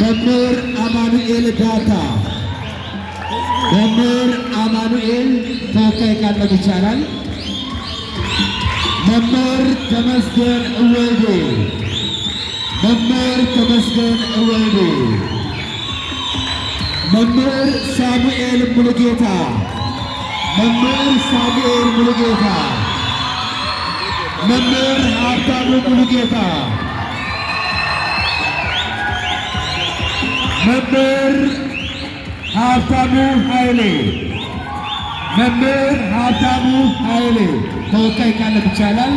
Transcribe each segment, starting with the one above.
መምህር አማኑኤል ዳታ፣ መምህር አማኑኤል ተወካይ ካለም ይቻላል። መምህር ተመስገን ወልዴ፣ መምህር ተመስገን ወልዴ፣ መምህር ሳሙኤል ሙሉጌታ፣ መምህር ሳሙኤል ሙሉጌታ፣ መምህር ሀብታሙ ሙሉጌታ፣ መምህር ሀብታሙ ኃይሌ፣ መምህር ሀብታሙ ኃይሌ ተወካይ ካለም ይቻላል።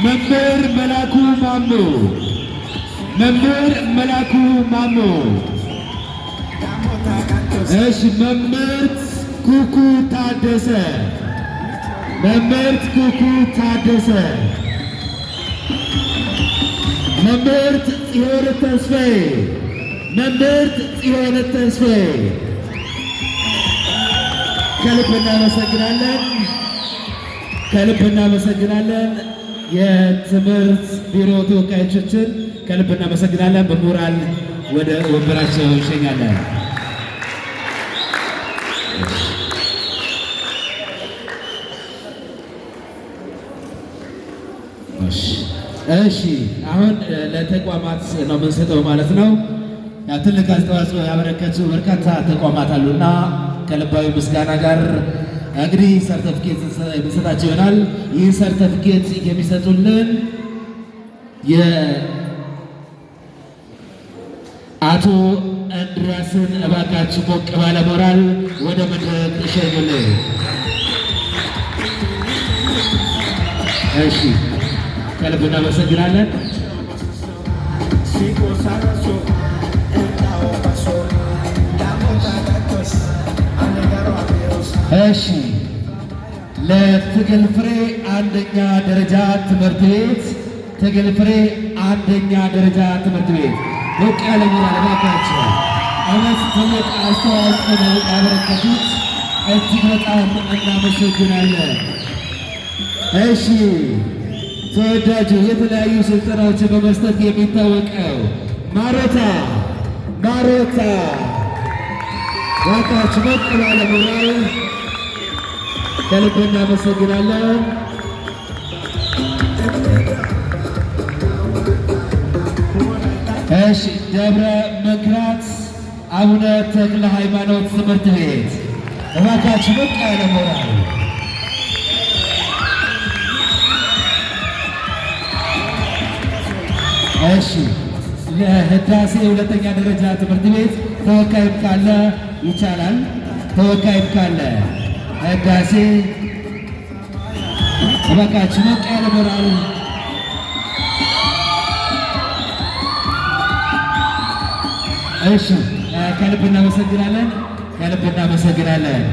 መምህር መላኩ ማሞ፣ መምህር መላኩ ማሞ። እሺ፣ መምህርት ኩኩ ታደሰ፣ መምህርት ኩኩ ታደሰ፣ መምህርት ጽዮን ተስፋዬ፣ መምህርት ጽዮን ተስፋዬ ከልብ እናመሰግናለን። ከልብ እናመሰግናለን። የትምህርት ቢሮ ተወካዮቻችን ከልብ እናመሰግናለን። በሞራል ወደ ወንበራቸው እንሸኛለን። እሺ፣ አሁን ለተቋማት ነው የምንሰጠው ማለት ነው። ያ ትልቅ አስተዋጽኦ ያበረከቱ በርካታ ተቋማት አሉና ከልባዊ ምስጋና ጋር እንግዲህ ሰርተፍኬት የምንሰጣቸው ይሆናል። ይህ ሰርተፍኬት የሚሰጡልን የአቶ እንድሪያስን እባካችሁ ሞቅ ባለ ሞራል ወደ መድረክ እሸኙልን። እሺ፣ ከልብ እናመሰግናለን። እሺ፣ ለትግል ፍሬ አንደኛ ደረጃ ትምህርት ቤት፣ ትግል ፍሬ አንደኛ ደረጃ ትምህርት ቤት ሞቅ ያለ ሞራል እባካችሁ። እውነት ትልቅ አስተዋጽኦ ነው ያበረከቱት። እጅግ በጣም እናመሰግናለን። እሺ፣ ተወዳጁ የተለያዩ ስልጠናዎችን በመስጠት የሚታወቀው ማሮታ፣ ማሮታ እባካችሁ ሞቅ ባለ ሞራል ከልብ እናመሰግናለን። እሺ፣ ደብረ መክራት አቡነ ተክለ ሃይማኖት ትምህርት ቤት እባካችሁ ሞቅ ያለ ሞራል። እሺ፣ ለህዳሴ ሁለተኛ ደረጃ ትምህርት ቤት ተወካይም ካለ ይቻላል። ተወካይም ካለ ህዳሴ እባካችሁ ሞቅ ያለ ሞራል። እሺ፣ ከልብ እናመሰግናለን። ከልብ እናመሰግናለን።